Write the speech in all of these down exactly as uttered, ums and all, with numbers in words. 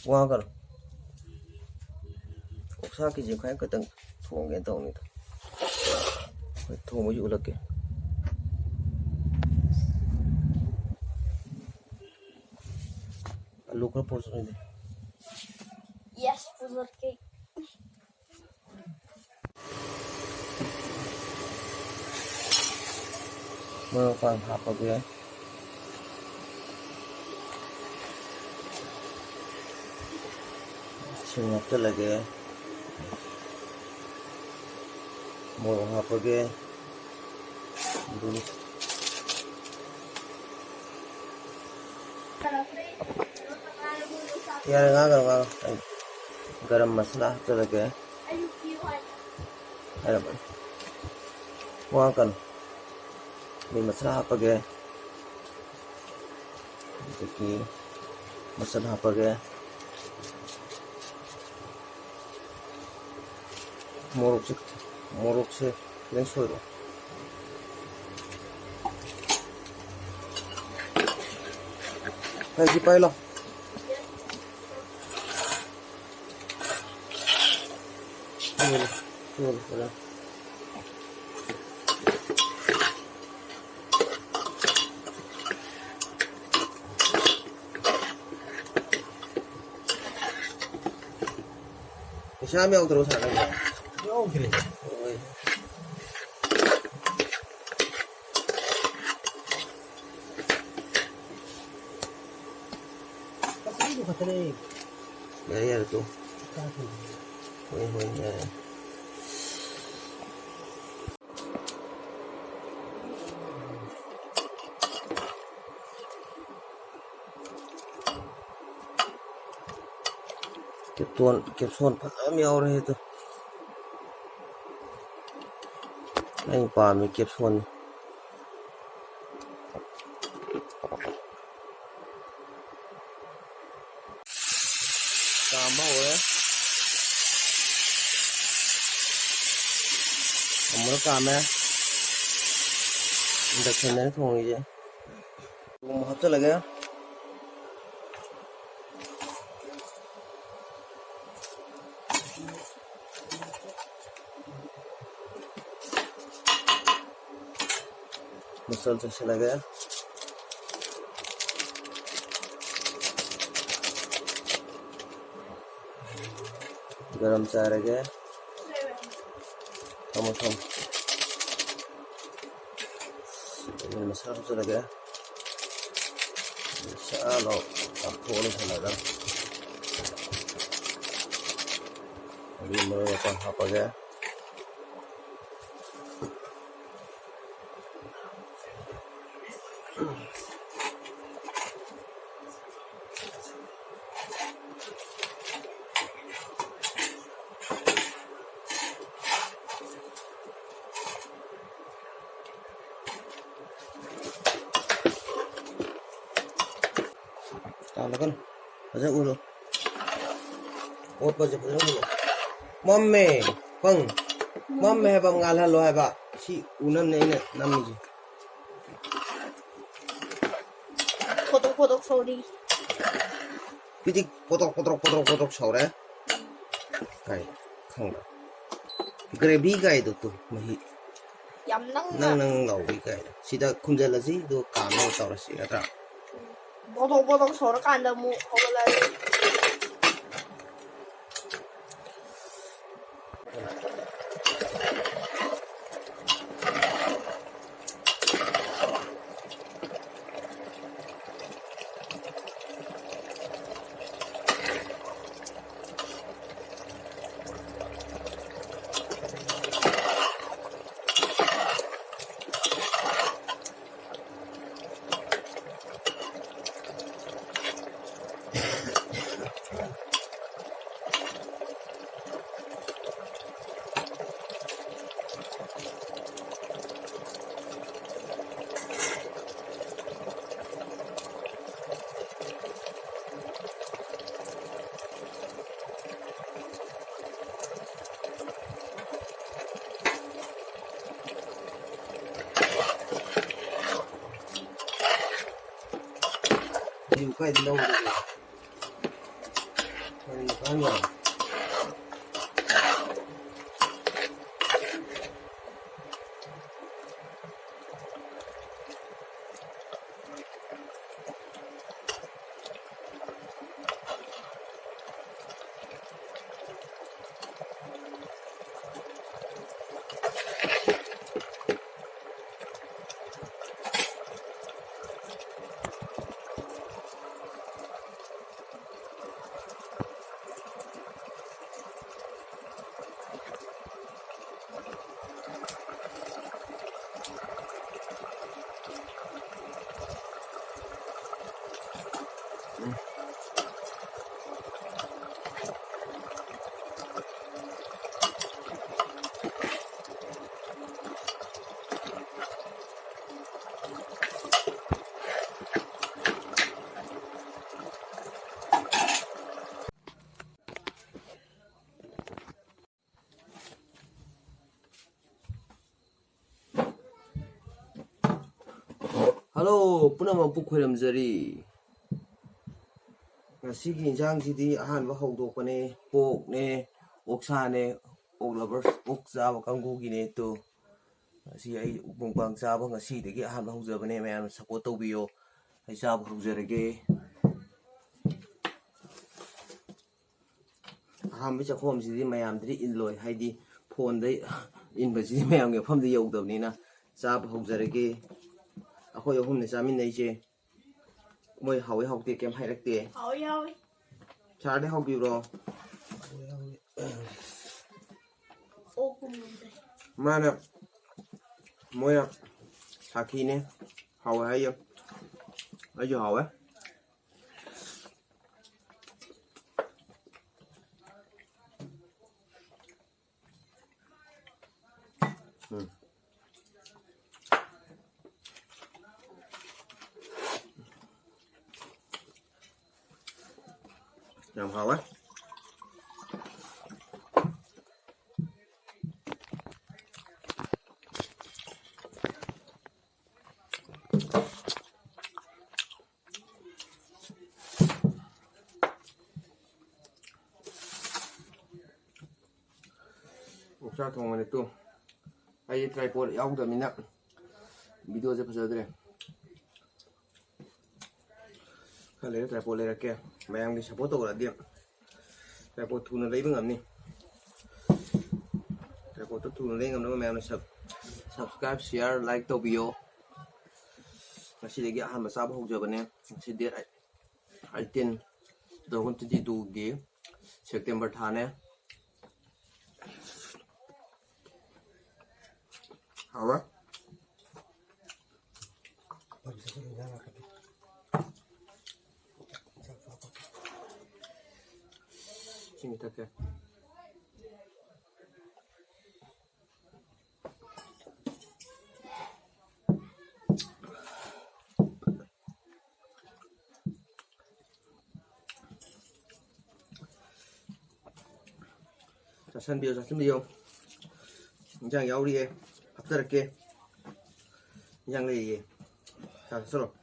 ꯋꯥꯒꯅꯨ꯫ ꯑꯣꯛꯁꯥ ꯀꯦꯖꯤ ꯃꯈꯥꯏ ꯈꯛꯇꯪ ꯊꯣꯡꯒꯦꯅ ꯇꯧꯅꯤꯗ꯫ ꯍꯣꯏ, ꯊꯣꯡꯕꯁꯨ ꯎꯠꯂꯛꯀꯦ꯫ ꯑꯂꯨ ꯈꯔ ꯄꯨꯔꯛꯑꯣꯅꯦ꯫ Yes, ꯄꯨꯔꯛꯀꯦ꯫ ꯃꯔꯣꯏ ꯃꯄꯥꯡ ꯍꯥꯞꯄꯒꯦ꯫ ꯏꯁꯤꯡ ꯍꯥꯞꯆꯤꯜꯂꯒꯦ꯫ ꯃꯣꯔꯣꯛ ꯍꯥꯞꯄꯒꯦ꯫ ꯑꯗꯨ ꯌꯥꯔꯦ, ꯉꯥꯡꯒꯅꯨ, ꯉꯥꯡꯒꯅꯨ꯫ ꯑꯩ ꯒꯔꯝ ꯃꯁꯥꯂꯥ ꯍꯥꯞꯆꯤꯜꯂꯒꯦ꯫ ꯍꯥꯏꯔꯕꯅꯤ꯫ ꯋꯥ ꯀꯩꯅꯣ꯫ ꯃꯤꯠ ꯃꯁꯂꯥ ꯍꯥꯞꯄꯒꯦ꯫ ꯑꯗꯒꯤ ꯃꯆꯜ ꯍꯥꯞꯄꯒꯦ꯫ ꯃꯣꯔꯣꯛꯁꯦ, ꯃꯣꯔꯣꯛꯁꯦ ꯈꯤꯇꯪ ꯁꯣꯏꯔꯣ꯫ ꯍꯥꯏꯁꯤ ꯄꯥꯏ ꯂꯥꯎ꯫ ꯄꯩꯁꯥ ꯑꯃ ꯌꯥꯎꯗ꯭ꯔꯣ ꯁꯥꯟꯅꯕ? ꯌꯥꯎꯗ꯭ꯔꯦ꯫ ꯍꯣꯏ꯫ ꯉꯁꯥꯏꯗꯣ ꯈꯛꯇꯅꯦ꯫ ꯌꯥꯔꯦ, ꯌꯥꯔꯦ, ꯇꯣ꯫ ꯆꯥꯈꯤꯕꯅꯦ꯫ ꯍꯣꯏ, ꯍꯣꯏ, ꯌꯥꯔꯦ꯫ ꯀꯦꯞꯁꯣꯟ, ꯀꯦꯞꯁꯣꯟ ꯐꯖꯕ ꯑꯃ ꯌꯥꯎꯔꯦ ꯑꯗꯣ꯫ ꯑꯩꯅ ꯄꯥꯝꯃꯤ ꯀꯦꯞꯁꯣꯟꯅꯤ꯫ ꯀꯥꯝꯕ ꯍꯧꯔꯦ꯫ ꯑꯃꯨꯔꯛ ꯀꯥꯝꯃꯦ꯫ ꯏꯟꯗꯛꯁꯟꯗꯅ ꯊꯣꯡꯉꯤꯁꯦ꯫ ꯊꯨꯝ ꯍꯥꯞꯆꯤꯜꯂꯒꯦ꯫ ꯃꯆꯜ ꯆꯥꯏꯁꯤꯜꯂꯒꯦ꯫ ꯒꯔꯝ ꯆꯥꯏꯔꯒꯦ꯫ ꯊꯝꯃꯣ, ꯊꯝꯃꯣ꯫ ꯑꯗꯨꯒ ꯃꯁꯥ ꯍꯥꯞꯆꯤꯜꯂꯒꯦ꯫ ꯁꯥ ꯂꯥꯎ ꯆꯥꯛꯊꯣꯛꯑ ꯂꯣꯏꯁꯤꯜꯂꯒ꯫ ꯑꯗꯨꯒ ꯃꯔꯣꯏ ꯃꯄꯥꯡ ꯍꯥꯞꯄꯒꯦ꯫ ꯇꯥꯜꯂꯛꯀꯅꯨ꯫ ꯐꯖꯅ ꯎꯔꯣ꯫ ꯑꯣꯠꯄꯁꯦ ꯐꯖꯅ ꯎꯔꯣ꯫ ꯃꯝꯃꯦ꯫ ꯄꯪ꯫ ꯃꯝꯃꯦ ꯍꯥꯏꯕ, ꯉꯥꯜꯍꯜꯂꯣ ꯍꯥꯏꯕ꯫ ꯁꯤ ꯎꯅꯕꯅꯦ ꯑꯩꯅ ꯅꯝꯃꯤꯁꯦ꯫ ꯄꯣꯇꯣꯛ ꯄꯣꯇꯣꯛ ꯁꯧꯔꯤ꯫ ꯄꯤꯗꯤꯛ ꯄꯣꯇꯣꯛ ꯄꯣꯇꯣꯛ ꯄꯣꯇꯣꯛ ꯄꯣꯇꯣꯛ ꯁꯧꯔꯦ꯫ ꯀꯥꯏ ꯈꯪꯕ꯭ꯔꯥ? ꯒ꯭ꯔꯦꯚꯤ ꯀꯥꯏꯗꯣ ꯇꯨ, ꯃꯍꯤ꯫ ꯌꯥꯝ ꯅꯪꯅ ꯅꯪ ꯅꯪ ꯂꯥꯎꯕꯤ ꯀꯥꯏꯗꯣ꯫ ꯁꯤꯗ ꯈꯨꯝꯖꯤꯜꯂꯁꯤ, ꯑꯗꯨꯒ ꯀꯥꯝꯅꯕ ꯇꯧꯔꯁꯤ, ꯅꯠꯇ꯭ꯔꯥ? ꯕꯣꯗꯣꯛ ꯕꯣꯗꯣꯛ ꯁꯧꯔꯀꯥꯟꯗ ꯑꯃꯨꯛ ꯍꯧꯒꯠꯂꯛꯑꯅꯤ꯫ ꯀꯥꯏꯗ ꯂꯧꯔꯨꯒꯦ? ꯀꯔꯤ ꯀꯥꯟꯗ? ꯍꯜꯂꯣ, ꯄꯨꯝꯅꯃꯛꯄꯨ ꯈꯣꯏꯔꯝꯖꯔꯤ꯫ ꯉꯁꯤꯒꯤ ꯏꯟꯁꯥꯡꯁꯤꯗꯤ ꯑꯍꯥꯟꯕ ꯍꯧꯗꯣꯛꯄꯅꯦ, ꯄꯣꯛꯅꯦ, ꯑꯣꯛꯁꯥꯅꯦ, ꯑꯣꯛ ꯂꯕꯔꯁ, ꯑꯣꯛ ꯆꯥꯕ ꯀꯥꯡꯕꯨꯒꯤꯅꯦ꯫ ꯇꯨ, ꯉꯁꯤ ꯑꯩ ꯃꯨꯛꯕꯥꯡ ꯆꯥꯕ ꯉꯁꯤꯗꯒꯤ ꯑꯍꯥꯟꯕ ꯍꯧꯖꯕꯅꯦ꯫ ꯃꯌꯥꯝꯅ ꯁꯞꯄꯣꯔꯠ ꯇꯧꯕꯤꯌꯣ꯫ ꯑꯩ ꯆꯥꯕ ꯍꯧꯖꯔꯒꯦ꯫ ꯑꯍꯥꯟꯕ ꯆꯥꯛꯈꯣꯝꯁꯤꯗꯤ ꯃꯌꯥꯝꯗꯗꯤ ꯏꯜꯂꯣꯏ, ꯍꯥꯏꯗꯤ ꯐꯣꯟꯗ ꯏꯟꯕꯁꯤꯗꯤ ꯃꯌꯥꯝꯒꯤ ꯃꯐꯝꯗ ꯌꯧꯗꯕꯅꯤꯅ꯫ ꯆꯥꯕ ꯍꯧꯖꯔꯒꯦ꯫ ꯑꯩꯈꯣꯏ ꯑꯍꯨꯝꯅ ꯆꯥꯃꯤꯟꯅꯩꯁꯦ꯫ ꯃꯣꯏ ꯍꯥꯎꯏ ꯍꯥꯎꯇꯦ ꯀꯩꯝ ꯍꯥꯏꯔꯛꯇꯦ꯫ ꯍꯥꯎꯏ, ꯍꯥꯎꯏ꯫ ꯁꯥꯔꯗꯤ ꯍꯥꯎꯕꯤꯕ꯭ꯔꯣ? ꯑꯣꯛ ꯀꯨꯝꯕꯗ꯫ ꯃꯥꯅ, ꯃꯣꯏꯅ ꯁꯥꯈꯤꯅꯦ꯫ ꯍꯥꯎꯋꯦ ꯍꯥꯏꯌꯦ꯫ ꯑꯩꯁꯨ ꯍꯥꯎꯋꯦ꯫ ꯎꯝ꯫ ꯌꯥꯝ ꯍꯥꯎꯋꯦ꯫ ꯑꯣꯛꯁꯥ ꯊꯣꯡꯕꯅꯦ ꯇꯨ꯫ ꯑꯩ tripod ꯌꯥꯎꯗꯕꯅꯤꯅ videoꯁꯦ ꯐꯖꯗ꯭ꯔꯦ꯫ ꯈꯔ ꯂꯩꯔ tripod ꯂꯩꯔꯛꯀꯦ꯫ ꯃꯌꯥꯝꯒꯤ support ꯇꯧꯔꯛꯑꯗꯤ tripod ꯊꯨꯅ ꯂꯩꯕ ꯉꯝꯅꯤ꯫ Tripodꯇꯣ ꯊꯨꯅ ꯂꯩ ꯉꯝꯅꯕ ꯃꯌꯥꯝꯅ sub-, subscribe, share, like ꯇꯧꯕꯤꯌꯣ꯫ ꯉꯁꯤꯗꯒꯤ ꯑꯍꯥꯟꯕ ꯆꯥꯕ ꯍꯧꯖꯕꯅꯦ꯫ ꯉꯁꯤ date eighteen, two thousand twenty twoꯒꯤ September ꯊꯥꯅꯦ꯫ ꯍꯥꯎꯕ꯭ꯔꯥ? ꯏꯁꯤꯡ ꯊꯛꯀꯦ꯫ ꯆꯥꯁꯟꯕꯤꯌꯨ, ꯆꯥꯁꯟꯕꯤꯌꯨ꯫ ꯏꯟꯖꯥꯡ ꯌꯥꯎꯔꯤꯌꯦ, ꯍꯥꯞꯆꯔꯛꯀꯦ꯫ ꯏꯟꯖꯥꯡ ꯂꯩꯔꯤꯌꯦ꯫ ꯆꯥꯔꯣ, ꯆꯥꯔꯣ꯫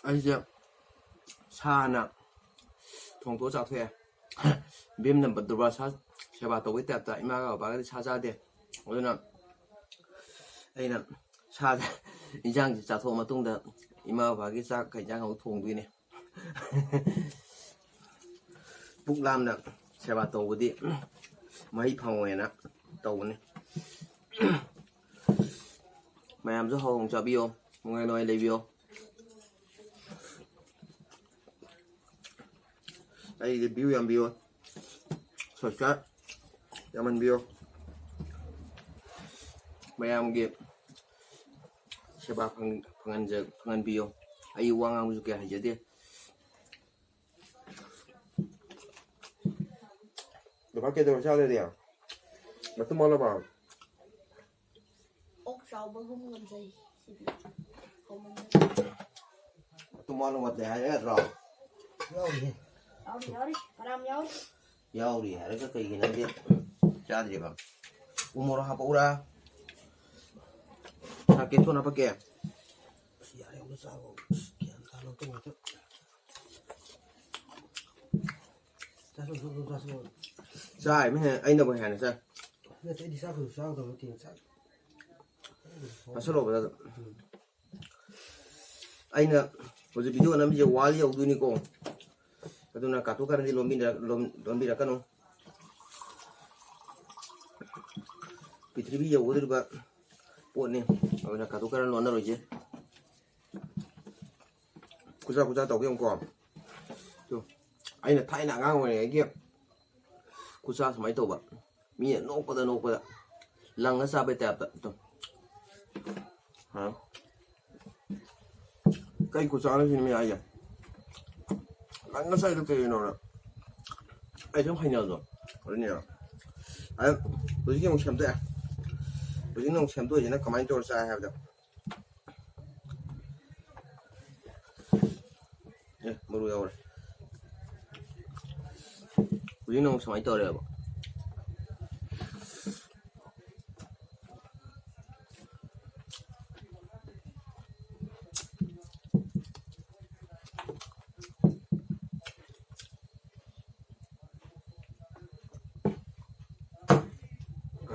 ꯑꯩꯁꯦ ꯁꯥꯅ ꯊꯣꯡꯗꯣꯛꯑ ꯆꯥꯊꯣꯛꯑꯦ꯫ ꯚꯤꯝꯅ ꯗꯨꯔꯕꯥꯁꯥ ꯁꯦꯕꯥ ꯇꯧꯕꯩ ꯇꯥꯏꯞꯇ ꯏꯃꯥꯒ ꯕꯕꯥꯒꯗꯤ ꯁꯥ ꯆꯥꯗꯦ꯫ ꯑꯗꯨꯅ ꯑꯩꯅ ꯁꯥ ꯏꯟꯖꯥꯡꯁꯤ ꯆꯥꯊꯣꯛꯑ ꯃꯇꯨꯡꯗ ꯏꯃꯥ ꯕꯕꯥꯒꯤ ꯆꯥꯛ ꯀꯩ ꯏꯟꯖꯥꯡ ꯑꯃꯨꯛ ꯊꯣꯡꯗꯣꯏꯅꯦ꯫ ꯄꯨꯛ ꯂꯥꯝꯅ ꯁꯦꯕꯥ ꯇꯧꯕꯗꯤ ꯃꯍꯩ ꯐꯪꯉꯣꯏꯅ ꯇꯧꯕꯅꯤ꯫ ꯃꯌꯥꯝꯁꯨ ꯍꯥꯎꯅ ꯆꯥꯕꯤꯌꯣ, ꯅꯨꯡꯉꯥꯏ ꯅꯨꯡꯉꯥꯏ ꯂꯩꯕꯤꯌꯣ꯫ ꯑꯩꯒꯤ view ꯌꯥꯝꯕꯤꯌꯣ, subscribe ꯌꯥꯝꯍꯟꯕꯤꯌꯣ꯫ ꯃꯌꯥꯝꯒꯤ ꯁꯦꯕꯥ ꯐꯪ-, ꯐꯪꯍꯟꯖ-, ꯐꯪꯍꯟꯕꯤꯌꯣ꯫ ꯑꯩ ꯋꯥ ꯉꯥꯡꯕꯁꯨ ꯀꯌꯥ ꯍꯩꯖꯗꯦ꯫ ꯕꯕꯥ ꯀꯩꯗꯧꯔ ꯆꯥꯗꯣꯏꯗꯤ? ꯃꯇꯨꯝ ꯑꯣꯜꯂꯕꯣ? ꯑꯣꯛ ꯆꯥꯎꯕꯒꯨꯝ ꯉꯝꯖꯩ ꯁꯤꯗꯤ꯫ ꯍꯥꯎꯃꯟꯗꯅ꯫ ꯃꯇꯨꯝ ꯑꯣꯜꯂ ꯋꯥꯠꯂꯦ ꯍꯥꯏꯔꯦ ꯅꯠꯇ꯭ꯔꯣ? ꯌꯥꯎꯔꯤꯍꯦ꯫ ꯌꯥꯎꯔꯤ, ꯌꯥꯎꯔꯤ꯫ ꯐꯅꯌꯥꯝ ꯌꯥꯎꯔꯤ꯫ ꯌꯥꯎꯔꯤ ꯍꯥꯏꯔꯒ ꯀꯩꯒꯤ ꯅꯪꯗꯤ ꯆꯥꯗ꯭ꯔꯤꯕ? ꯎ ꯃꯣꯔꯣꯛ ꯍꯥꯞꯄꯛꯎꯔꯥ? ꯁꯥ ꯀꯦꯞꯁꯣꯟ ꯍꯥꯞꯄꯛꯀꯦ? ꯑꯁ, ꯌꯥꯔꯦ, ꯑꯃꯨꯛ ꯆꯥꯕ꯫ ꯑꯁ, ꯒ꯭ꯌꯥꯟ ꯇꯥꯅ ꯇꯧꯕꯗ꯫ ꯆꯥꯁꯜꯂꯨ, ꯆꯥꯁꯜꯂꯨ, ꯆꯥꯁꯜꯂꯨ꯫ ꯆꯥꯔꯤꯃꯤꯅꯦ, ꯑꯩꯅꯕꯨ ꯍꯦꯟꯅ ꯆꯥꯏ꯫ ꯅꯠꯇꯦ, ꯑꯩꯗꯤ ꯆꯥꯛ ꯀꯩꯁꯨ ꯆꯥꯒꯗꯕ ꯅꯠꯇꯦ, ꯆꯥꯛ꯫ ꯆꯥꯁꯜꯂꯣ, brother꯫ ꯎꯝ꯫ ꯑꯩꯅ ꯍꯧꯖꯤꯛ video ꯅꯝꯃꯤꯁꯦ world ꯌꯧꯗꯣꯏꯅꯤꯀꯣ꯫ ꯑꯗꯨꯅ ꯀꯥꯇꯨ ꯀꯥꯔꯟꯗꯤ ꯂꯣꯟꯕꯤꯔ-, ꯂꯣꯟ-, ꯂꯣꯟꯕꯤꯔꯛꯀꯅꯨ꯫ ꯄ꯭ꯔꯤꯊꯤꯕꯤ ꯌꯧꯒꯗꯧꯔꯤꯕ ꯄꯣꯠꯅꯤ꯫ ꯑꯗꯨꯅ ꯀꯥꯇꯨ ꯀꯥꯔꯟ ꯂꯣꯟꯅꯔꯣꯏꯁꯦ꯫ ꯈꯨꯠꯁꯥ ꯈꯨꯠꯁꯥ ꯇꯧꯒꯦ ꯌꯦꯡꯉꯨꯀꯣ꯫ ꯇꯨ, ꯑꯩꯅ ꯊꯥꯏꯅ ꯑꯉꯥꯡ ꯑꯣꯏꯔꯤꯉꯩꯒꯤ ꯈꯨꯠꯁꯥ ꯁꯨꯃꯥꯏꯅ ꯇꯧꯕ꯫ ꯃꯤꯅ ꯅꯣꯛꯄꯗ ꯅꯣꯛꯄꯗ꯫ ꯂꯪꯉ ꯆꯥꯕꯩ ꯇꯥꯏꯞꯇ꯫ ꯇꯨ꯫ ꯍꯥ? ꯀꯩ ꯈꯨꯠꯁꯥꯅꯣ ꯁꯤꯅꯤ ꯃꯤ ꯍꯥꯏꯁꯦ꯫ ꯂꯪꯉ ꯆꯥꯏꯗꯣ ꯀꯩꯒꯤꯅꯣꯅ꯫ ꯑꯩ ꯁꯨꯝ ꯍꯩꯅꯕꯗꯣ꯫ ꯑꯗꯨꯅꯦꯕ꯫ ꯑꯗ ꯍꯧꯖꯤꯛꯀꯤ ꯑꯃꯨꯛ ꯁꯦꯝꯗꯣꯛꯑꯦ꯫ ꯍꯧꯖꯤꯛꯅ ꯑꯃꯨꯛ ꯁꯦꯝꯗꯣꯛꯏꯁꯤꯅ ꯀꯃꯥꯏꯅ ꯇꯧꯔ ꯆꯥꯏ ꯍꯥꯏꯕꯗ꯫ ꯑꯦ, ꯃꯔꯨ ꯌꯥꯎꯔꯦ꯫ ꯍꯧꯖꯤꯛꯅ ꯑꯃꯨꯛ ꯁꯨꯃꯥꯏꯅ ꯇꯧꯔꯦꯕ꯫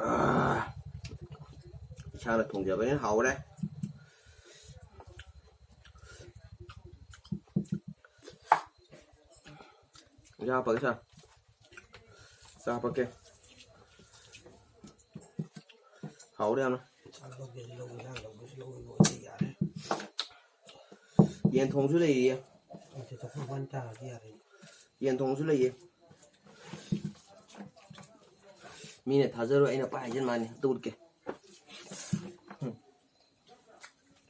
ꯑꯥ, ꯏꯁꯥꯅ ꯊꯣꯡꯖꯕꯅꯤꯅ ꯍꯥꯎꯔꯦ꯫ ꯏꯟꯖꯥꯡ ꯍꯥꯞꯄꯒꯦ ꯁꯥꯔ꯫ ꯆꯥ ꯍꯥꯞꯄꯛꯀꯦ꯫ ꯍꯥꯎꯔꯦ ꯌꯥꯝꯅ꯫ ꯆꯥꯛ ꯂꯧꯒꯦꯁꯨ ꯂꯧ, ꯏꯟꯖꯥꯡ ꯂꯧꯒꯦꯁꯨ ꯂꯧ, ꯂꯣꯏꯅ ꯌꯥꯔꯦ꯫ ꯌꯦꯟ ꯊꯣꯡꯁꯨ ꯂꯩꯔꯤꯌꯦ꯫ ꯑꯗꯨ ꯆꯐꯨ ꯃꯄꯥꯟ ꯇꯥꯔꯗꯤ ꯌꯥꯔꯦ꯫ ꯌꯦꯟ ꯊꯣꯡꯁꯨ ꯂꯩꯌꯦ꯫ ꯃꯤꯅ ꯊꯥꯖꯔꯣꯏ, ꯑꯩꯅ ꯄꯥꯏ ꯍꯥꯏꯖꯤꯟ ꯃꯥꯅꯤ꯫ ꯑꯝꯇ ꯎꯠꯀꯦ꯫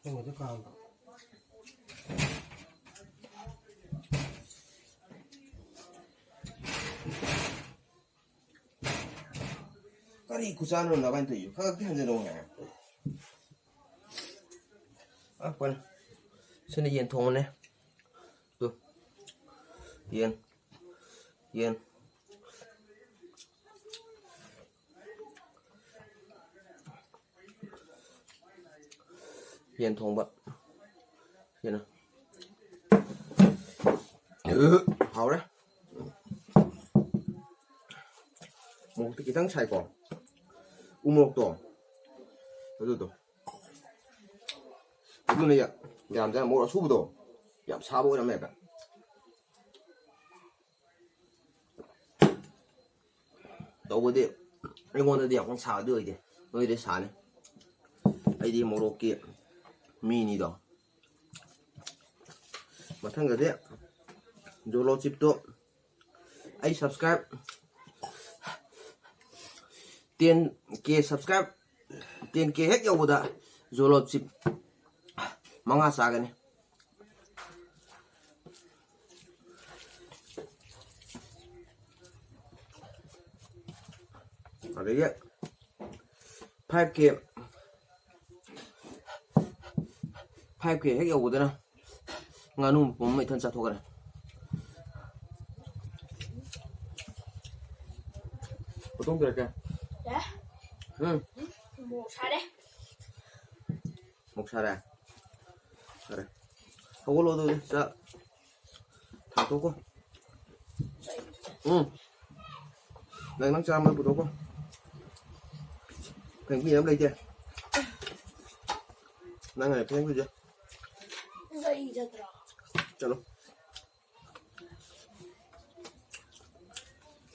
ꯅꯪꯒꯤꯗꯤ ꯀꯥꯎꯔꯣ꯫ ꯀꯔꯤ ꯈꯨꯆꯥꯅꯣ ꯅꯕꯥꯏꯅ ꯇꯧꯔꯤꯁꯦ? ꯈꯔ ꯈꯛꯇꯤ ꯍꯟꯖꯤꯜꯂꯛꯑꯣ ꯍꯥꯏ꯫ ꯑ, ꯐꯔꯦ꯫ ꯁꯤꯅ ꯌꯦꯟ ꯊꯣꯡꯕꯅꯦ꯫ ꯇꯨ꯫ ꯌꯦꯟ꯫ ꯌꯦꯟ꯫ ꯌꯦꯟ ꯊꯣꯡꯕ꯫ ꯁꯤꯅ꯫ ꯍꯥꯎꯔꯦ꯫ ꯃꯣꯔꯣꯛꯇꯤ ꯈꯤꯇꯪ ꯁꯥꯏꯀꯣ꯫ ꯎ ꯃꯣꯔꯣꯛꯇꯣ꯫ ꯑꯗꯨꯗꯣ꯫ ꯑꯗꯨꯅ ꯌꯥ-, ꯌꯥꯝꯗ꯭ꯔꯥ? ꯃꯣꯔꯣꯛ ꯑꯁꯨꯕꯗꯣ꯫ ꯌꯥꯝ ꯁꯥꯕ ꯑꯣꯏꯔꯝꯃꯦꯕ꯫ ꯇꯧꯕꯗꯤ ꯑꯩꯉꯣꯟꯗꯗꯤ ꯌꯥꯝ ꯀꯟꯅ ꯁꯥꯕꯗꯤ ꯑꯣꯏꯗꯦ, ꯅꯣꯏꯗꯤ ꯁꯥꯅꯤ꯫ ꯑꯩꯗꯤ ꯃꯣꯔꯣꯛꯀꯤ ꯃꯤꯅꯤꯗꯣ꯫ ꯃꯊꯪꯗꯗꯤ ꯖꯣꯂꯣ ꯆꯤꯞꯇꯣ ꯑꯩ subscribe ten K subscribe, ten K ꯍꯦꯛ ꯌꯧꯕꯗ ꯖꯣꯂꯣ ꯆꯤꯞ ꯃꯉꯥ ꯆꯥꯒꯅꯤ꯫ ꯑꯗꯒꯤ five K, five K ꯍꯦꯛ ꯌꯧꯕꯗꯅ ꯉꯥꯅꯨ ꯃꯄꯨꯝ ꯑꯃ ꯏꯊꯟ ꯆꯥꯊꯣꯛꯈ꯭ꯔꯦ꯫ ꯇꯨꯝꯗ꯭ꯔꯒꯦ? ꯌꯥꯏ꯫ ꯎꯝ꯫ ꯃꯣꯔꯣꯛ ꯁꯥꯔꯦ꯫ ꯃꯣꯔꯣꯛ ꯁꯥꯔꯦ? ꯐꯔꯦ꯫ ꯍꯧꯒꯠꯂꯣ ꯑꯗꯨꯗꯤ, ꯆꯥꯛ ꯊꯥꯡꯇꯣꯛꯀꯣ꯫ ꯎꯝ꯫ ꯅꯪ, ꯅꯪ ꯆꯥꯝꯕ ꯄꯨꯊꯣꯛꯀꯣ꯫ ꯐꯦꯡꯕꯤꯅꯕ ꯂꯩꯇꯦ꯫ ꯅꯪ ꯍꯥꯟꯅ ꯐꯦꯡꯕꯤꯁꯦ꯫ ꯆꯠꯂꯣ꯫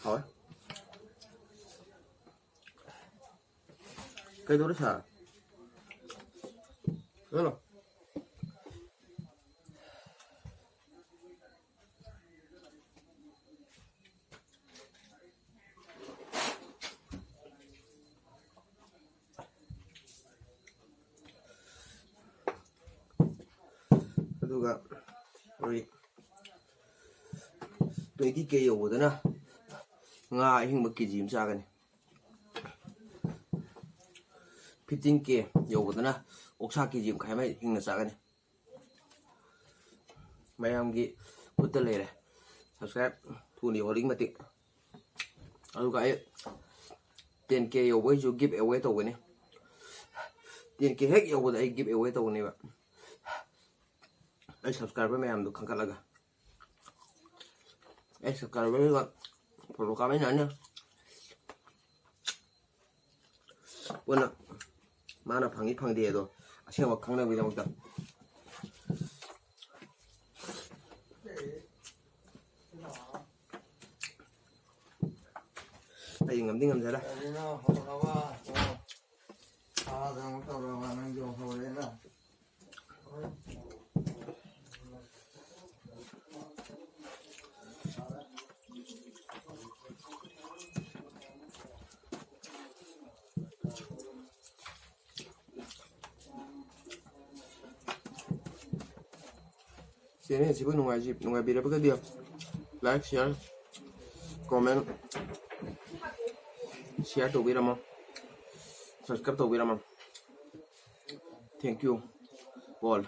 ꯍꯥꯎꯋꯦ꯫ ꯀꯩꯗꯧꯔꯦ ꯁꯥꯔ? ꯍꯜꯂꯣ꯫ ꯑꯗꯨꯒ ꯑꯩꯈꯣꯏ twenty K ꯌꯧꯕꯗꯅ ꯉꯥ ꯑꯍꯤꯡꯕ ꯀꯦ ꯖꯤ ꯑꯃ ꯆꯥꯒꯅꯤ꯫ Fifteen K ꯌꯧꯕꯗꯅ ꯑꯣꯛꯁꯥ ꯀꯦ ꯖꯤ ꯃꯈꯥꯏ ꯑꯃ ꯍꯤꯡꯅ ꯆꯥꯒꯅꯤ꯫ ꯃꯌꯥꯝꯒꯤ ꯈꯨꯠꯇ ꯂꯩꯔꯦ꯫ Subscribe ꯊꯨꯅ ꯌꯧꯍꯜꯂꯤꯉꯩ ꯃꯇꯤꯛ꯫ ꯑꯗꯨꯒ ꯑꯩ ten K ꯌꯧꯕꯩꯁꯨ give away ꯇꯧꯒꯅꯤ꯫ Ten K ꯍꯦꯛ ꯌꯧꯕꯗ ꯑꯩ give away ꯇꯧꯒꯅꯦꯕ꯫ ꯑꯩ subscriber ꯃꯌꯥꯝꯗꯣ ꯈꯟꯒꯠꯂꯒ꯫ ꯑꯩ subscriberꯒ photo ꯀꯥꯞꯃꯤꯟꯅꯅꯤ꯫ ꯄꯨꯟꯅ ꯃꯥꯅ ꯐꯪꯉꯤ ꯐꯪꯗꯦ ꯑꯗꯣ ꯑꯁꯦꯡꯕ ꯈꯪꯅꯕꯒꯤꯗꯃꯛꯇ꯫ ꯑꯩ ꯉꯝꯗꯤ ꯉꯝꯖꯔꯦ꯫ ꯀꯔꯤꯅꯣ ꯍꯧꯔꯕ? ꯑꯣ꯫ ꯁꯥꯗꯅ ꯇꯧꯔꯕ ꯅꯪꯁꯨ ꯍꯧꯔꯦꯅ꯫ Channel ꯑꯁꯤꯕꯨ ꯅꯨꯡꯉꯥꯏꯖꯤ-, ꯅꯨꯡꯉꯥꯏꯕꯤꯔꯕꯒꯗꯤ like, share, comment, share ꯇꯧꯕꯤꯔꯝꯃꯣ, subscribe ꯇꯧꯕꯤꯔꯝꯃꯣ꯫ Thank you all.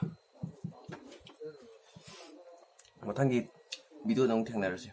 ꯃꯊꯪꯒꯤ videoꯗ ꯑꯃꯨꯛ ꯊꯦꯡꯅꯔꯁꯤ꯫